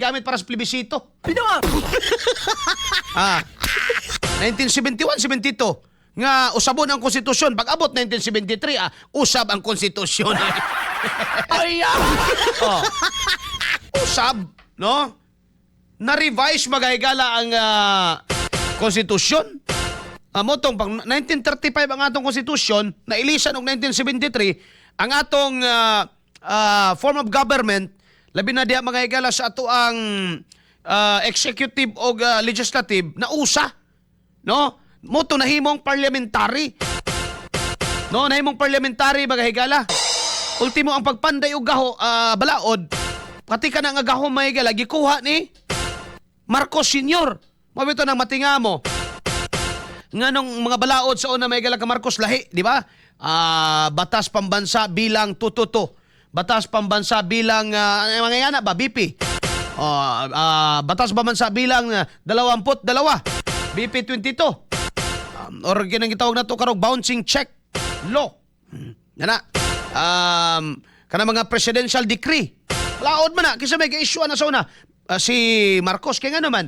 Gamit para sa plebisito. Ah. 1971, 72 nga usabon ang konstitusyon. Pag abot 1973, usab ang konstitusyon. Ay, ah. Oh. Usab, no? Na-revise, mga higala, ang konstitusyon. Amo tong pag 1935 ang atong konstitusyon, nailisan og 1973 ang atong form of government, labi na diha, mga higala, sa ato ang executive o legislative na usa. No? Mo to nahimong parliamentary. No, nahimong parliamentary, mga higala. Ultimo ang pagpanday og gaho, balaod, pati ka na nga gaho, mga higala, gikuha ni Marcos Sr. Mao bitaw nang matinga mo nganong mga balaod sa una, may ka Marcos, lahi, di ba? Batas pambansa bilang tututo. Batas pambansa bilang mga yana ba, BP. Oh, batas pambansa bilang 22. BP 22. Or kinang gitawag na to karong bouncing check law. Yana. Kana mga presidential decree. Laod man na kinsa may ga-issue na sa una? Si Marcos, kay nga naman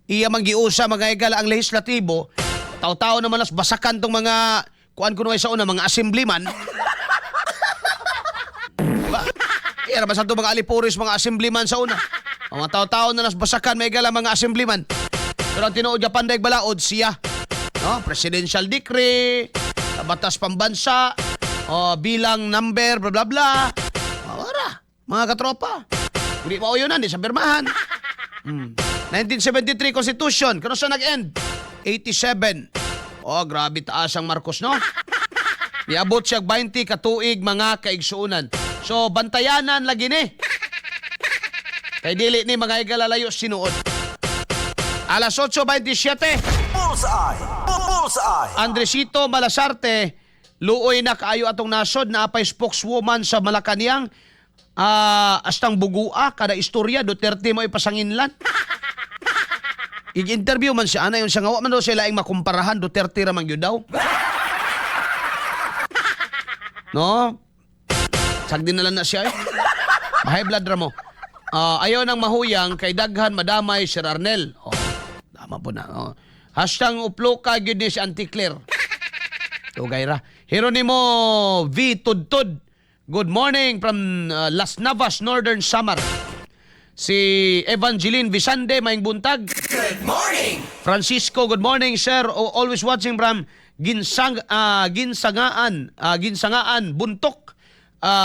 iya man giusa, mga higala, ang lehislatibo. Tao-tao naman las basakan tong mga kuan kuno ay sa una mga assemblyman. Diba? Iya ra ba sa mga alipores mga assemblyman sa una. Ang mga tao-tao na las basakan, may higala, mga assemblyman. Pero ang tinuod nga panday balaod siya. No, presidential decree, batas pambansa, oh, bilang number, bla bla bla. Wala, mga katropa. Hindi pa yun, di sa pirmahan. 1973 Constitution, kano sa nag-end? 87. Oh, grabe taas ang Marcos, no? Niabot siya 20 katuig, mga kaigsuunan. So, bantayanan lagi ni. Kay dili ni, mga higala, layo sinuod. Alas 8:27. Bullseye! Bullseye! Andresito Malasarte, luoy na kaayo atong nasod na apay spokeswoman sa Malacanang. Astang bugua kada istorya Duterte mo ipasanginlan. I-interview man siya ana, yung siya nga wa man daw sila laing makumparahan, Duterte ra man gyud daw. No? Sagdi na lang na siya eh. High blood ra mo. Ayaw nang mahuyang kay daghan madamay, Sir Arnel. Oh, tama po na. Oh. #Uploka gyud ni si Auntie Claire. Tugay ra. Heronimo V. Tudtud. Good morning from Las Navas, Northern Samar. Si Evangeline Visande, maayong buntag. Good morning! Francisco, good morning, sir. Always watching from Ginsangaan, Buntok,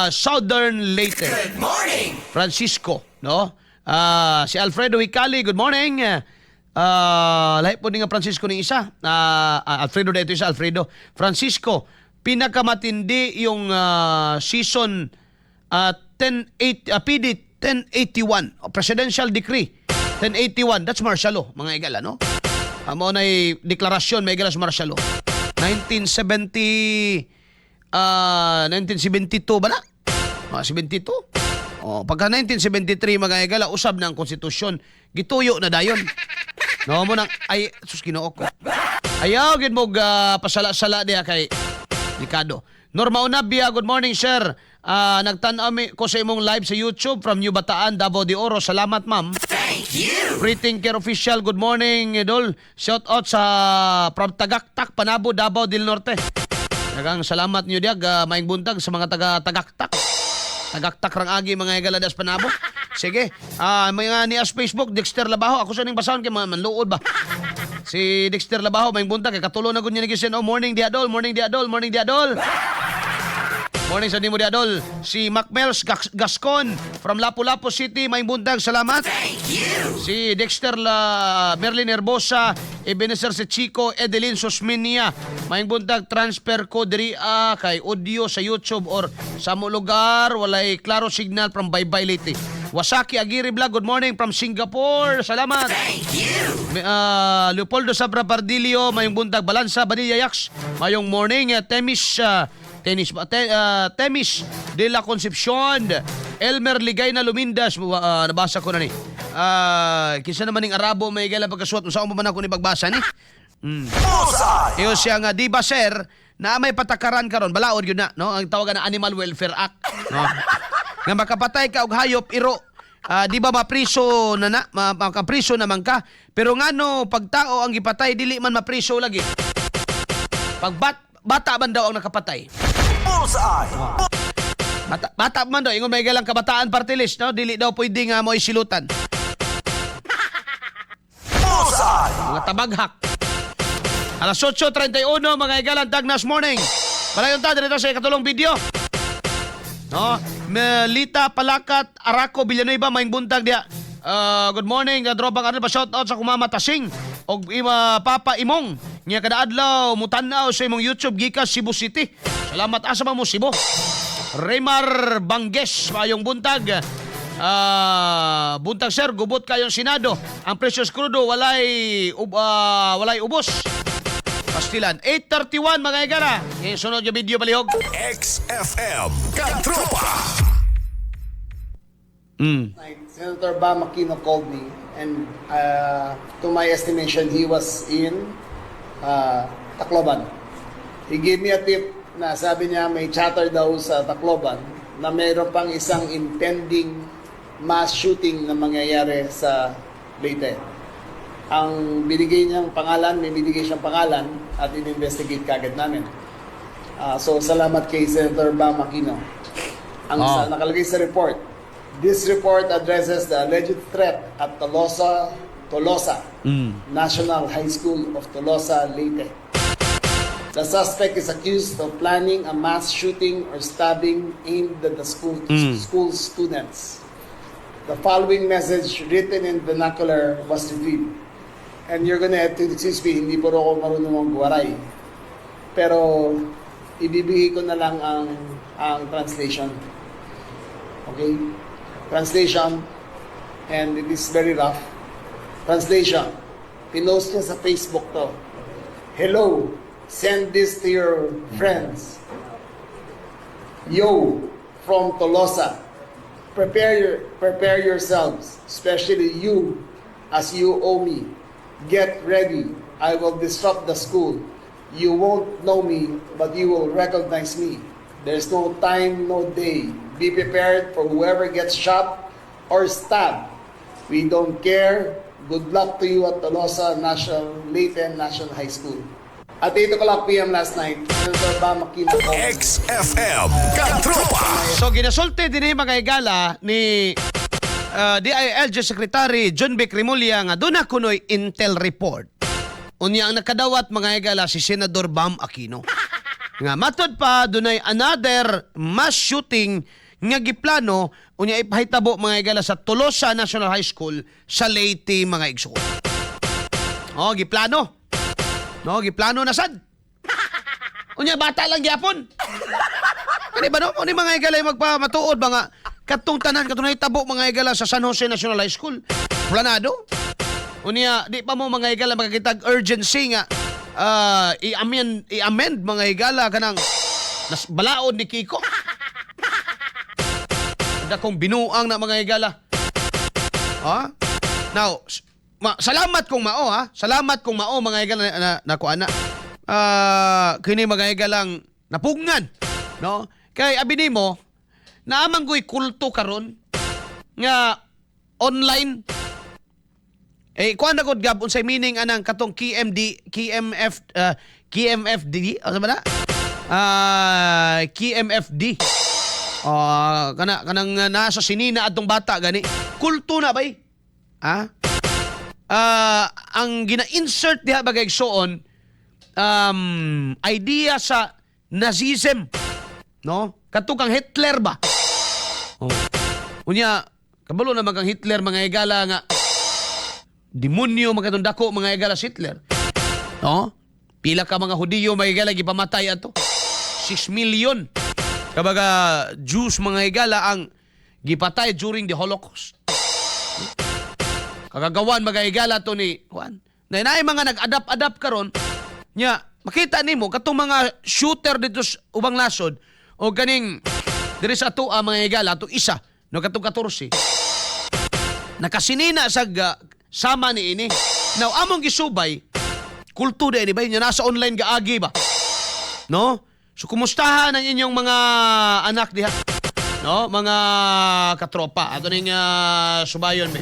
Southern Leyte. Good morning! Francisco, no? Si Alfredo Hicali, good morning. Lahi po ni nga Francisco ni isa. Alfredo dito isa, Alfredo. Francisco, pinakamatindi yung season 10 8 PD 1081, Presidential Decree 1081. That's martial law, mga higala, no? Amo na deklarasyon, mga higala, sa martial law. 1970 1972 ba na? Mga 72. Oh, pagka 1973, mga higala, usab na ang konstitusyon, gituyo na dayon. No mo nang ay sus, Ginoo ko. Ayaw gid mo pasala-sala diha kay delikado. Norma Unabia, good morning, sir. Nagtan-aw mi ko sa imong live sa YouTube from New Bataan, Davao de Oro. Salamat, ma'am. Thank you! Free Thinker Official, good morning, idol. Shout out sa from Tagaktak, Panabo, Davao del Norte. Daghang salamat niyo diag, maayong buntag sa mga taga Tagaktak. Tagaktak rang agi, mga higala, das Panabo. Sige. Mga ni as Facebook Dexter Labaho, ako sa ning basahon kay mga manluod ba. Si Dexter Labaho, maayong buntag, kay katulo na gud niya nagisend. Oh, morning di adol, morning di adol, morning di adol. Morning sa nimo di adol. Si Macmels Gascon from Lapu-Lapu City, maayong buntag, salamat. Thank you! Si Dexter La Merlin Herbosa, Ebenezer si Chico, Edeline Susminia. Maayong buntag, transfer ko diri kay audio sa YouTube or sa mo lugar walay klaro signal from Baybay, Leyte. Wasaki Aguirre Vlog, good morning from Singapore. Salamat. Thank you! Leopoldo Sabra Pardillo, mayong buntag. Balansa Badilla Yaks, mayong morning. Temis, tennis ba? Temis de la Concepcion, Elmer Ligay na Lumindas, nabasa ko na ni. Kinsa naman ning Arabo may gala pagkasuwat, unsa mo man ako ni pagbasa ni? Bullseye! Iyo siya nga, di ba sir, na may patakaran karon, balaod yun na, no? Ang tawagan na Animal Welfare Act, no? Nga makapatay ka og hayop iro, Di ba mapriso na na, makapriso naman ka? Pero ngano pagtao ang gipatay, dili man mapriso lagi? Pag bata man daw ang nakapatay. Bullseye. Bata, bata man daw, ingon may galang Kabataan Party List, no? Dili daw pwede nga mo silutan. Bullseye. Mga tabaghak. Alas 8:31, mga higalan, Dagnas Morning. Palayon ta dito sa ikatulong video. No, Melita Palakat Araco Villanueva, maayong buntag diha. Good morning, katropang ano pa, shout out sa kumama Tasing og ima Papa Imong nga kada adlaw mutan-aw sa imong YouTube gikan Cebu City. Salamat, asa man mo Cebu? Raymar Bangges, maayong buntag. Buntag sir, gubot kayong Senado. Ang presyos krudo walay ubos. Pastilan. 8:31, mga higala. Ngayon, sunod yung video palihog. XFM. Katropa. Night, Senator Bam Aquino called me, and to my estimation, he was in Tacloban. He gave me a tip na sabi niya may chatter daw sa Tacloban na mayroon pang isang impending mass shooting na mangyayari sa Leyte. Ang binigay niyang pangalan, may binigay siyang pangalan at in-investigate kagad namin. So salamat kay Senator Bam Aquino. Ang nakalagay sa report, this report addresses the alleged threat at Tolosa National High School of Tolosa, Leyte. The suspect is accused of planning a mass shooting or stabbing aimed at the school students. The following message written in vernacular was retrieved. And you're gonna have to excuse me, hindi po ako marunong mag-Waray. Pero ibibigay ko na lang ang translation. Okay? Translation, and it is very rough. Translation. Pinost niya sa Facebook to. "Hello, send this to your friends. Yo, from Tolosa. Prepare yourselves, especially you, as you owe me. Get ready. I will disrupt the school. You won't know me, but you will recognize me. There's no time, no day. Be prepared for whoever gets shot or stabbed. We don't care. Good luck to you at Tolosa National Leyte National High School." At 8 o'clock p.m. last night, Senator Bam Aquino called me. XFM. Katropa. So ginasulti din eh, mga higala, ni DILG Secretary Jonvic Remulla nga doon na kunoy intel report. Unya ang nakadawat, mga higala, si Senador Bam Aquino. Nga matod pa dunay another mass shooting nga giplano unya ipahitabo, mga higala, sa Tolosa National High School sa Leyte, mga igsoon. Oh, giplano. No, giplano na sad. Unya bata lang gyapon. Kani ba no? Ni mga higala magpamatuod ba nga katong tanan katong nahitabo, mga higala, sa San Jose National High School? Planado. Unya di pa mo, mga higala, makakitag urgency nga i-amend, mga higala, kanang nas balaod ni Kiko. Dakong binuang na, mga higala. Ha? Now, salamat kung mao ha. Salamat kung mao, mga higala, na kuan na. Kini, mga higalang, napugngan, no? Kay abi nimo, naamang ko'y kulto karon nga online. Eh kuan na gud gab unsay meaning anang katong KMD KMF KMFD ano ba na? KMFD. Kana kanang nasa sinina atong bata gani. Kulto na bay. Ha? Ang gina-insert diha bagay igsoon, idea sa Nazism. No? Kato kang Hitler ba? Oh. Unya, kabalo naman kang Hitler, mga higala, nga demonyo mga katong dako, mga higala, si Hitler. No? Pila ka mga Hudiyo, mga higala, gipamatay ato. 6 million. Kabaga Jews, mga higala, ang gipatay during the Holocaust. Kagagawan, mga higala, to ni Juan. Na naay mga nag-adapt-adapt karon nya makita nimo katong mga shooter dito sa ubang nasod o ganing diri sa atoa, mga higala, atong isa no, katong 14 nakasinina sa sama ni ini. Now among gisubay, kulto ni ba nya nasa online gaagi ba, no? So kumustahan ang inyong mga anak diha. No, mga katropa. Ato ning subayon me.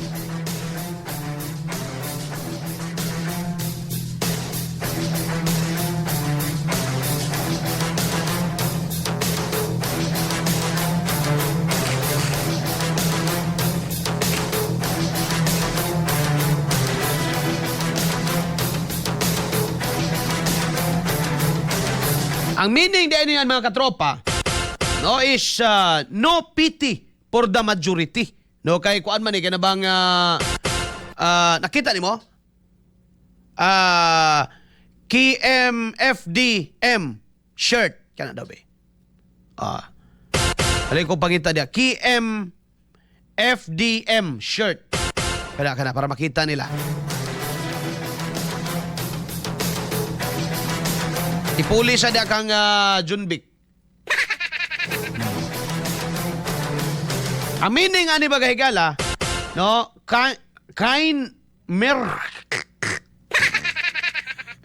Ang meaning din niyan, mga katropa, no, is no pity for the majority. No, kay kuan man eh kana bang nakita nimo? KMFDM shirt kana daw be. Ah. Alay ko pangita diya. KMFDM shirt. Kana kana para makita nila. Ipuli sa diya kang Junbic. Ang meaning ani ba higala, no, kein mer.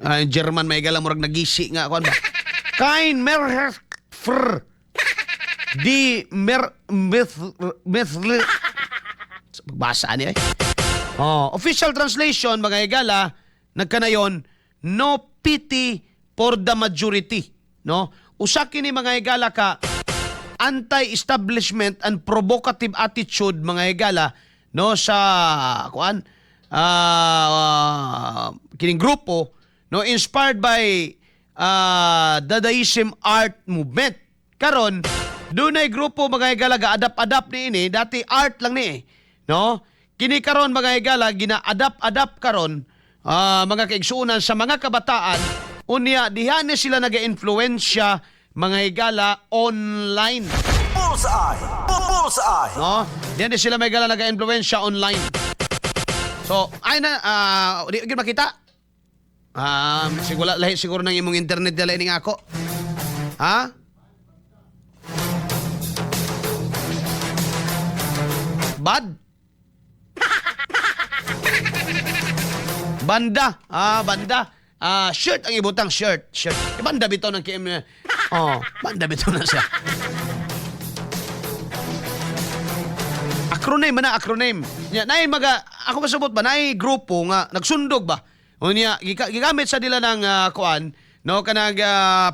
Ay, German may higala, murag nagisi nga kuan ba. Kein mer fr die mer mith mith. Pagbasa ani ay. Oh, official translation, mga higala, nagkanayon no pity for the majority, no? Usa kini, mga higala, ka anti-establishment and provocative attitude, mga higala, no, sa kuan kining grupo, no, inspired by Dadaism art movement. Karon dunay grupo, mga higala, ga adapt-adapt ni ini. Dati art lang ni eh, no? Kini karon, mga higala, gina-adapt-adapt karon mga kaigsuonan, sa mga kabataan. Unya diha ni sila naga-influensya, mga higala, online. Bullseye! Bullseye! No? Diyan din sila may gala naga-influensya online. So, ay na, di gyud makita. Siguro lahi siguro ng imong internet dala ning ako. Ha? Bad? Banda. Ah, banda. Ah, shirt ang ibutang, shirt, shirt. Eh, banda bitaw ng KM. Oh, banda bitaw na siya. Acronym man na, acronym. Nya nay maga ako masabot ba nay grupo nga nagsundog ba. Unya gigamit sa nila ng kuan, no, kanang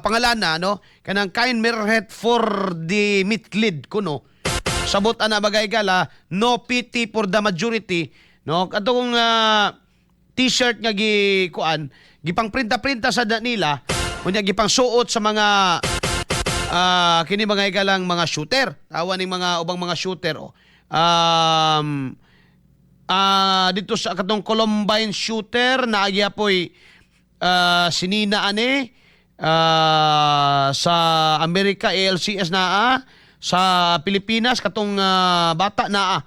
pangalan na, no, kanang Kein Mehrheit for the Mitglied kuno. Sabot ana, bagay gala, no pity for the majority, no, katong t-shirt nga gi kuan, gipang printa-printa sa nila, unya gipang suot sa mga kini, mga higalang mga shooter. Tawa ning mga ubang mga shooter oh. Dito sa katong Columbine shooter na poy sinina ani sa Amerika, ALCS naa sa Pilipinas, katong bata naa.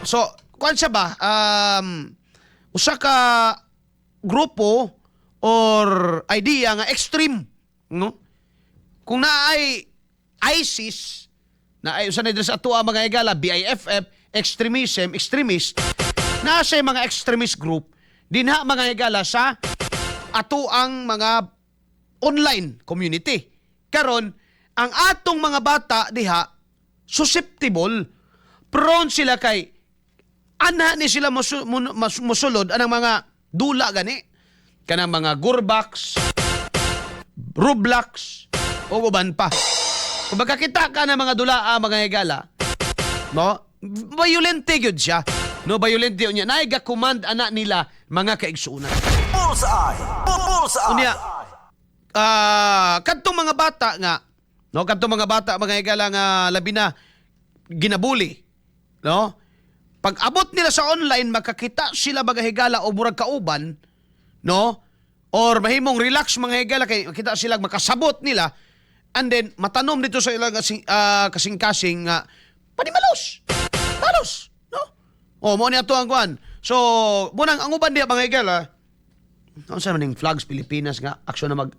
So, kuan siya ba? Usa ka grupo or idea nga extreme, no? Kung naay ISIS, na ay usa na diri sa atoa, mga higala, BIFF, extremism, extremist, nasa mga extremist group dinha, mga higala, sa ato ang mga online community. Karon, ang atong mga bata diha susceptible, prone sila kay ana ni sila musulod anang mga dula gani kanang mga Gurbax, Roblox o uban pa. Kung magkakita ka ng mga dula, mga higala, no, violente gyud siya, no? Violente niya naay ga command ana nila, mga kaigsuonan. Bullseye! Bullseye! Unya, kadtong mga bata nga, no, kadtong mga bata, mga higala, nga labi na ginabuli, no, pag abot nila sa online, makakita sila, mga higala, o murag kauban, no, or mahimong relax, mga higala, kay makita sila makasabot nila, and then matanom dito sa ilang kasing-kasing nga panimalos malos, no? O mo ni ato ang kuan. So munang ang uban diha, mga higala, unsa man ning flags Pilipinas nga aksyon na mag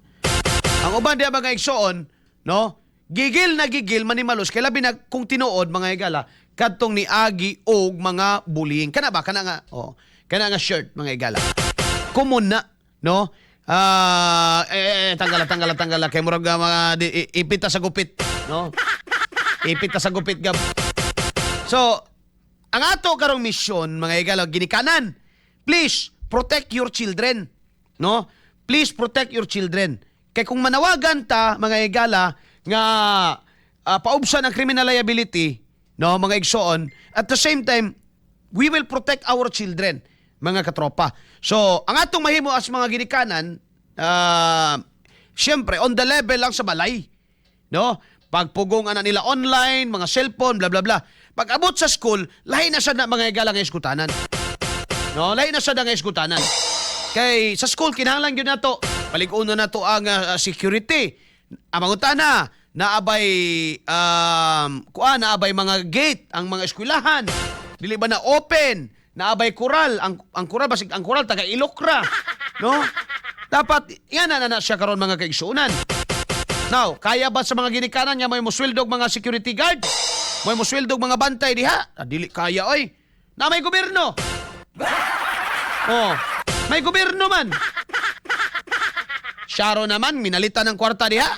ang uban diha, mga igsoon, no? Gigil na gigil manimalos kay labi na kung tinuod, mga higala, kadtong niagi og mga bullying. Kana ba kana nga, oh, kana nga shirt, mga higala. Common na, no? Ah, eh, eh, tanggala, tanggala, tanggala kay murag mga ipita sa gupit. No? Ipit ta sa gupit, Gab. So, ang ato karong misyon, mga higala, ginikanan, please, protect your children. No? Please protect your children. Kay kung manawagan ta, mga higala, nga paubsan ang criminal liability, no, mga igsoon, at the same time, we will protect our children, mga katropa. So, ang atong mahimo as mga ginikanan, siyempre, on the level lang sa balay. No? Pagpugong ana nila online, mga cellphone, bla bla bla. Pag abot sa school, lahi na sad na, mga higala, nga iskutanan. No, lahi na sad nga iskutanan. Kay sa school kinahanglan gyud nato, palig-uno nato ang security. Ang mangutana, naabay kuan, naabay mga gate ang mga eskwelahan. Dili ba na open? Naabay kural, ang kural basig ang kural taga Ilok ra. No? Dapat yan na na siya karon, mga kaigsuonan. Now, kaya ba sa mga ginikanan nga may musweldog mga security guard? May musweldog mga bantay diha? Ah, dili kaya oy. Na may gobyerno. Oh, may gobyerno man. Syaro naman, minalitan ng kwarta diha.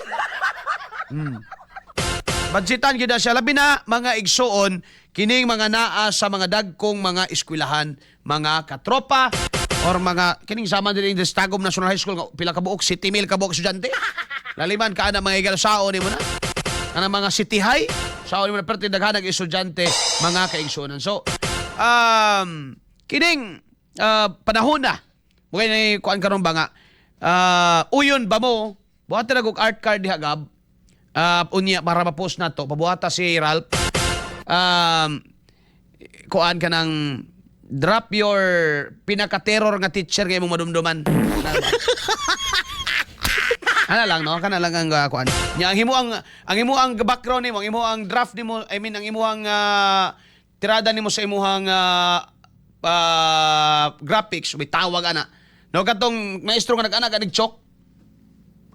Budgetan gyud na siya, labi na, mga igsuon, kining mga naa sa mga dagkong mga eskwelahan, mga katropa or mga kining sama din in Tagum National High School nga pila ka buok, city mil ka buok estudyante. Laliman ka ana, mga higala, sao nimo na. Ana mga City High, sao nimo na perti daghan ang estudyante, mga kaigsuonan. So, kining panahon na. Mugay na kuan karon ba nga uyon ba mo? Buhatan na og art card diha, Gab. Unya para ma-post na to, pabuhata si Ralph. Kuan ka ng drop your pinaka-terror nga teacher nga imong madumduman. Ana lang, no, kana lang ang kuan. Nya ang imo ang background nimo, ang imo ang draft nimo, I mean, ang imo ang tirada nimo sa imuhang graphics, may tawag ana. No, katong maestro nga nag-ana ka chalk.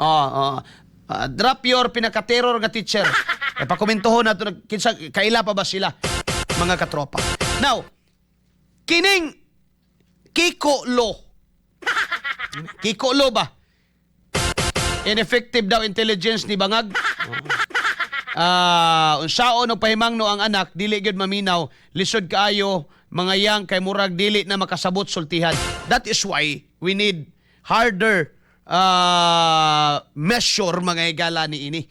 Oh. Ah, drop your pinaka-terror nga teacher. E pakomentohon nato kinsa kaila pa ba sila, mga katropa. Now, kining Kiko Law. Kiko Law ba? Ineffective daw intelligence ni Bangag. Ah, unsaon og pahimangno ang anak, dili gyud maminaw, lisod kaayo mga yang kay murag dili na makasabot sultihan. That is why we need harder measure, mga higala, ni ini.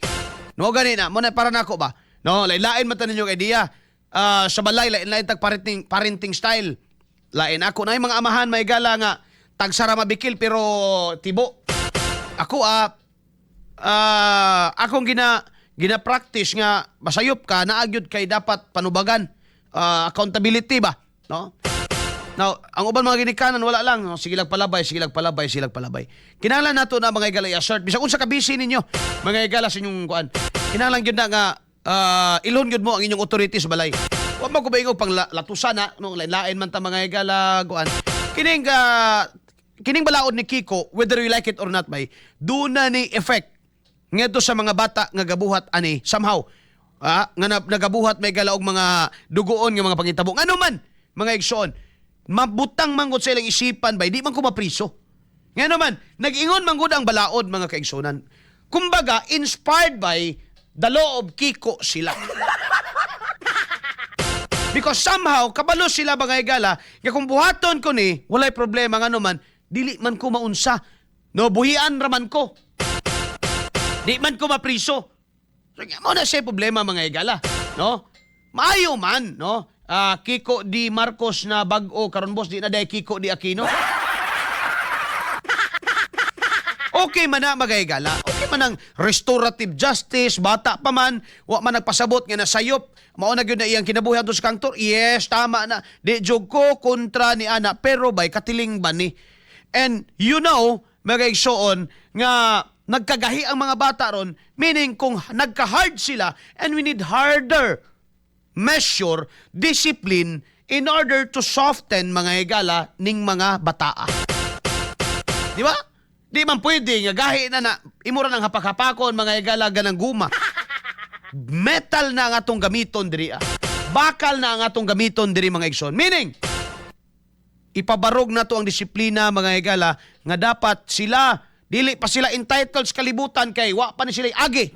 No, gani na mo na para nako ba? No, lain-lain man ta ninyo idea. Ah, sa balay lain-lain tag parenting style. Lain ako na yung mga amahan may gala nga tagsara mabikil pero tibo. Ako akong gina practice nga masayop ka, naagyod kay dapat panubagan. Ah, accountability ba, no? Now, ang uban mga ginikanan wala lang, no? Sige lang palabay, sige lang palabay, sige lang palabay. Kinahanglan nato na, mga higala, i-assert bisag unsa ka busy ninyo, mga higala, sa inyong kuan. Kinahanglan gyud na nga ilhon gyud mo ang inyong authority sa balay. Wa man ko ba pang latusan na, no, lain-lain man ta, mga higala, kuan. Kining balaod ni Kiko, whether you like it or not bay, duna ni effect ngadto sa mga bata nga gabuhat ani somehow nga nagabuhat may gala og mga dugoon nga mga pangitabo. Ngano man, mga igsoon, mabutang manggod sa ilang isipan bay, di man ko mapriso. Ngano man, nag-ingon manggod ang balaod, mga kaigsuonan. Kumbaga, inspired by the law of Kiko sila. Because somehow, kabalo sila, mga higala, nga kung buhaton ko ni, walay problema, ngano man, dili man ko maunsa. No, buhian raman ko. Di man ko mapriso. So, nga mo na siya problema, mga higala. No? Maayo man, no? Ah, Kiko D. Marcos na bag-o karon, boss, di na dahil Kiko D. Aquino. Okay man na, mga higala. Okay man ang restorative justice, bata pa man, wa man nagpasabot nga nasayop, mao na gyud na iyang kinabuhi adto sa kangtor. Yes, tama na. Di jud ko kontra ni ana, pero bay katiling ba ni? And you know, mga igsoon, nga nagkagahi ang mga bata ron, meaning kung nagka-hard sila, and we need harder measure, discipline, in order to soften, mga higala, ning mga bataa. Di ba? Di man pwede nga gahi na na imo ra nang hapak-hapakon, mga higala, ganang guma. Metal na ang atong gamiton diri ah. Bakal na ang atong gamiton diri, mga igsoon. Meaning, ipabarog na to ang disiplina, mga higala, nga dapat sila dili pa sila entitled sa kalibutan kay wa pa ni sila agi.